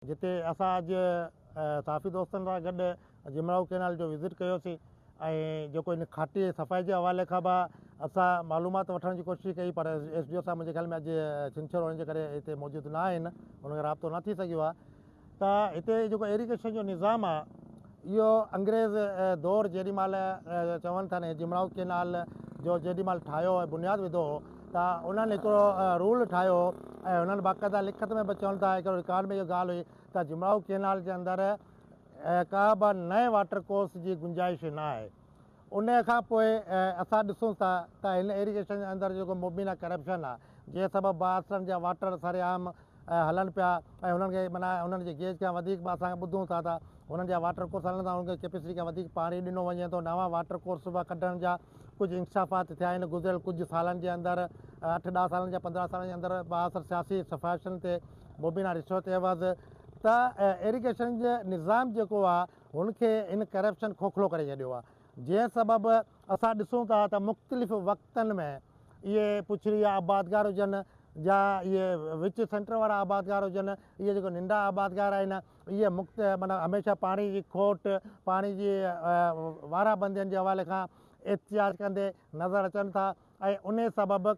جتي اسان اڄ صحافي دوستن سان گڏ جمڙائو ڪينال جو وزٽ ڪيوسين ۽ جيڪو ان کاٽي صفائي جي حوالي کان به اسان معلومات وٺڻ جي ڪوشش ڪئي پر ايس ڊي او صاحب منهنجي خيال ۾ اڄ ڇنڇر هئڻ جي ڪري هتي موجود نه آهن، ان کان رابطو نه ٿي سگهيو آهي ته هتي جيڪو ايريگيشن جو نظام آهي اهو انگريز دور جيڏي مهل چون ٿا نه جمڙائو ڪينال جو جيڏي مهل ٺاهيو ۽ بنياد وڌو هو ته انهن هڪڙو رول ٺاهيو هو ۽ انهن باقاعده لکت ۾ به چون ٿا هڪڙو رڪارڊ ۾ اهو ڳالهه هئي ته جمڙائو ڪينال جي اندر ڪا به نئين واٽر ڪورس جي گنجائش نه آهي. ان کان پوء اسان ڏسون ٿا ته هن ايريگيشن جي اندر جيڪو مبينا ڪرپشن آهي جنهن سبب بااثرن جا واٽر سرعام هلن پيا ۽ هنن کي معنيٰ هنن جي گيج کان وڌيڪ به اسان ٻڌون ٿا ته هنن جا واٽر ڪورس هلن ٿا هنن کي ڪيپيسٽي کان وڌيڪ پاڻي ڏنو وڃي ٿو نوان واٽر ڪورس به ڪڍڻ جا ڪجهه انڪشافات ٿيا آهن گذريل ڪجهه سالن جي اندر اٺ ڏهه سالن جا 15 سالن جي اندر بااثر سياسي سفارشن تي مبينا رشوت عيوض ته ايريگيشن جي نظام جيڪو آهي هن کي هن ڪرپشن کوکلو ڪري ڇڏيو آهي جنهن سبب اسان ڏسون ٿا ته مختلف وقتن ۾ اهي پڇڙي جا آبادگار هجن يا اهي وچ سينٽر وارا آبادگار هجن اهي جيڪو ننڍا آبادگار آهن اهي مخت معنيٰ هميشه پاڻي جي کوٽ پاڻي جي وارا بندين جي حوالي کان احتجاج ڪندي نظر اچن ٿا ۽ انهي سبب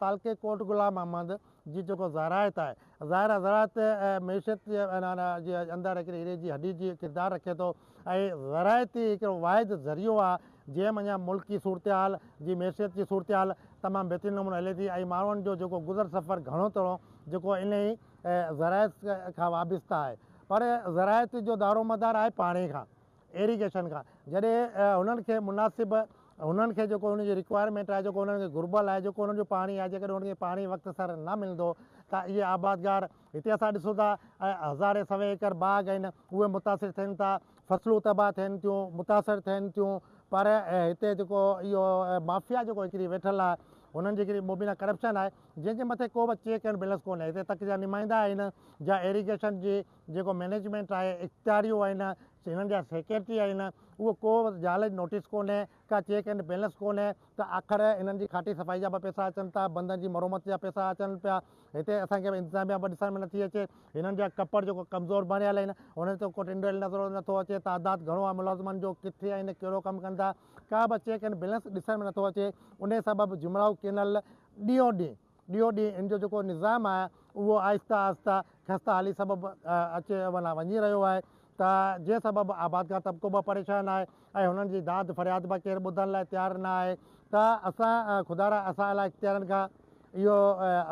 تعلقي ڪوٽ غلام محمد جي جيڪو زراعت آهي ظاهر آهي زراعت معيشت جي اندر هڪڙي هيري جي هڏي جي ڪردار رکي ٿو ۽ زراعت ئي هڪڙو واحد ذريعو آهي جنهن منجهان ملڪي صورتحال جي معيشت جي صورتحال تمام بهترين نموني هلي ٿي ۽ ماڻهن جو جيڪو گذر سفر گهڻو تڻو جيڪو انهي زراعت کان وابسته آهي پر زراعت جو دارومدار آهي پاڻي کان ايريگيشن کان جڏهن هنن کي مناسب هنن کي جيڪو هن جي رڪوائرمينٽ آهي جيڪو هنن کي گهربل آهي جيڪو هنن جو پاڻي آهي جيڪڏهن هنن کي پاڻي وقت سر نه ملندو ته اهي آبادگار هتي اسان ڏسون ٿا هزارين سوين ايڪڙ باغ آهن اهي متاثر ٿين ٿا فصلون تباهه ٿين ٿيون متاثر ٿين ٿيون پر هتي جيڪو اهو مافيا جيڪو هڪڙي ويٺل آهي هنن جي هڪڙي مبينا ڪرپشن آهي جنهن جي مٿي ڪو به چيڪ اينڊ بيلنس ڪونهي هتي تڪ جا نمائندا آهن جا ايريگيشن جي جيڪو مئنيجمينٽ آهي، اختياريون آهن، هنن جا سيڪريٽري آهن، اهو ڪو به جعلي نوٽيس ڪونهي، ڪا چيڪ اينڊ بيلنس ڪونهي ته آخر هنن جي کاٽي صفائي جا به پئسا اچن ٿا، بندن جي مرمت جا پئسا اچن پيا، هتي اسان کي انتظاميا به ڏسڻ ۾ نٿي اچي، هنن جا ڪپڙ جيڪو ڪمزور بڻيل آهن، انهن تي ڪو ٽنڊيل نظر نٿو اچي، تعداد گهڻو آهي ملازمن جو، ڪٿي آهن، ڪهڙو ڪم ڪن ٿا، ڪا به چيڪ اينڊ بيلنس ڏسڻ ۾ نٿو اچي، انهي سبب جمڙائو ڪينل ڏينهون ڏينهن. ڏينهون ڏينهن ان جو جيڪو نظام آهي اهو آهستي آهستي خسته حالي سبب اچي وڃي رهيو آهي ته جنهن سبب آبادگار طبقو به پريشان آهي ۽ هنن جي داد فرياد به ڪير ٻڌڻ لاء تيار نه آهي ته اسان خدارا اسان اعليٰ اختيارن کان اهو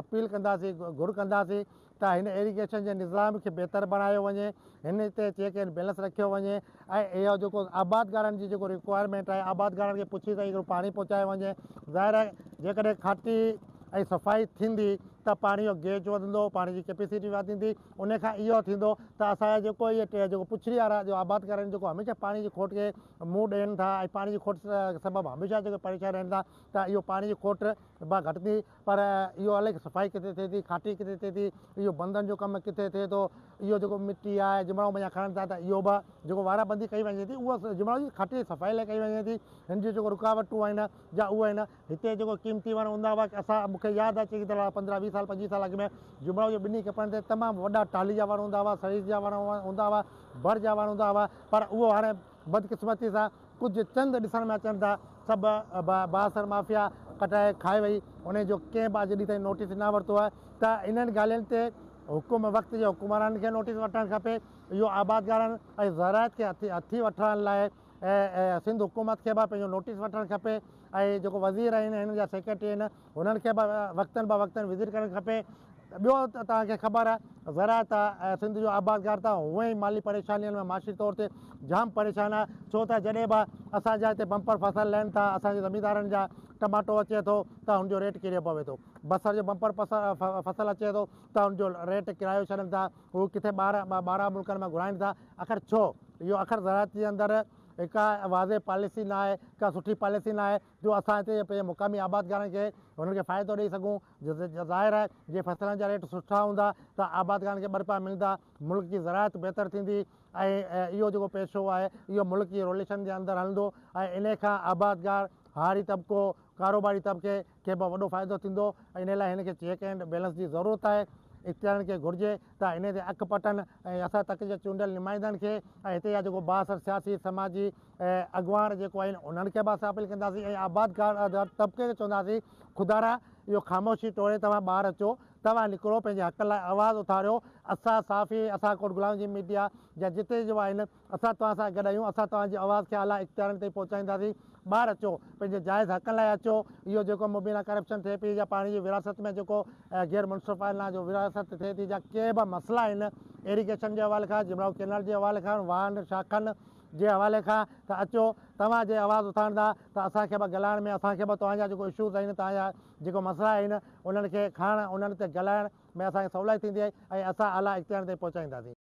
اپيل ڪنداسين گهر ڪنداسين ته هن ايريگيشن جي نظام کي بهتر بڻايو وڃي، هن تي چيڪ اينڊ بيلنس رکيو وڃي ۽ اهو جيڪو آبادگارن جي جيڪو رڪوائرمينٽ آهي آبادگارن کي پڇي تائين هڪڙو پاڻي پهچايو وڃي. ظاهر آهي جيڪڏهن کاٽي ۽ صفائي ٿيندي ته پاڻي جو گيج وڌندو، پاڻي جي ڪيپيسٽي وڌندي، ان کان اهو ٿيندو ته اسان جا جيڪو اهي جيڪو پڇڙي وارا جو آبادگار آهن جيڪو هميشه پاڻي جي کوٽ کي منهن ڏين ٿا ۽ پاڻي جي کوٽ سبب هميشه جيڪو پريشان رهن ٿا ته اهو پاڻي جي کوٽ به گهٽندي. پر اهو الائي صفائي ڪٿي ٿئي ٿي، کاٽي ڪٿي ٿئي ٿي، اهو بندن جو ڪم ڪٿي ٿئي ٿو، اهو جيڪو مٽي آهي جمڙائو منجهان کڻن ٿا ته اهو به جيڪو وارا بندي ڪئي وڃي ٿي اهو جمڙائو جي کاٽي جي صفائي لاء ڪئي وڃي ٿي، هن جون جيڪو رڪاوٽون آهن جا اهي آهن، هتي جيڪو قيمتي وڻ هوندا هئا اسان مون کي ياد آهي چڱي طرح 15 20 سال 25 سال اڳ ۾ جمڙائو جي ٻنهي ڪپن تي تمام وڏا ٽالهي جا وڻ هوندا هئا، سريس جا وڻ هوندا هئا، بڙ جا وڻ هوندا هئا پر اهو هاڻي بدقسمتي سان ڪجهه چند ڏسڻ ۾ اچن ٿا، سڀ بااثر مافيا ڪٽائي کائي وئي، انهي جو ڪنهن به اڄ ڏينهن تائين نوٽيس نه ورتو آهي ته انهن ڳالهين تي حڪم وقت جي حڪمرانن کي نوٽيس وٺڻ کپي، اهو آبادگارن ۽ زراعت کي هٿي وٺرائڻ لاء سنڌ حڪومت کي به پنهنجو نوٽيس وٺڻ کپي ۽ جيڪو وزير آهن هنن جا سيڪريٽري آهن هنن کي به وقتن به وقتن وزٽ ڪرڻ کپي. ٻيو ته توهان کي خبر آهي زراعت سنڌ جو آبادگار ته هونئن ئي مالي پريشانين ۾ معاشي طور تي جام پريشان آهي ڇو ته جڏهن به اسان جا هتي بمپر فصل لهن ٿا اسان جي زميندارن جا ٽماٽو اچي ٿو ته هن جو ريٽ ڪريو پوي ٿو بصر جو بمپر فصل اچي ٿو ته هن جو ريٽ ڪرايو ڇڏن ٿا هو ڪٿي ٻاهران ملڪن مان گهرائن ٿا آخر ڇو اهو آخر زراعت جي اندر ڪا واضح پاليسي نه آهي ڪا سٺي پاليسي نه آهي جو اسان هتي پنهنجي مقامي آبادگارن کي هنن کي فائدو ڏئي سگهون. ظاهر آهي جي فصلن جا ريٽ سٺا هوندا ته آبادگارن کي ٻه رپيا ملندا، ملڪ جي زراعت بهتر ٿيندي ۽ اهو جيڪو پيشو آهي اهو ملڪ جي روليشن جي اندر هلندو ۽ انهي کان آبادگار، هاري طبقو، ڪاروباري طبقي کي به وڏو فائدو ٿيندو ۽ انهي لاء هن کي چيڪ اينڊ بيلنس جي ضرورت آهي. اختيارين کي گهرجي ته انهي تي اک پٽن ۽ اسان تڪ جي چونڊيل نمائندن کي ۽ هتي جا جيڪو بااثر سياسي سماجي اڳواڻ جيڪو آهن انهن کي به اسان اپيل ڪنداسين ۽ آبادگار طبقي کي چونداسين خدارا اهو خاموشي ٽوڙي توهان ٻاهر اچو توهان نڪرو پنهنجي حق لاء آواز اٿاريو اسان صحافي اسان ڪوٽ غلام جي ميڊيا جا جتي جو آهن اسان توهان سان گڏ آهيون، اسان توهان جي آواز کي اعليٰ اختيارين تائين پهچائينداسين، ٻاهر اچو، پنهنجي جائز حقن لاء اچو، اهو جيڪو مبينا ڪرپشن ٿئي پئي يا پاڻي جي ورهاست ۾ جيڪو غير منصفانه جو ورهاست ٿئي ٿي يا ڪي به مسئلا آهن ايريگيشن جي حوالي کان، جمڙائو ڪينال جي حوالي کان، واهن شاخن جي حوالي کان ته اچو، توهان جي آواز اٿارندا ته اسان کي به ڳالهائڻ ۾ اسان کي به توهان جا جيڪو اشوز آهن توهان جا جيڪو مسئلا آهن انهن کي کڻڻ انهن تي ڳالهائڻ ۾ اسان کي سولائي ٿيندي ۽ اسان اعليٰ اختيارين تائين پهچائينداسين.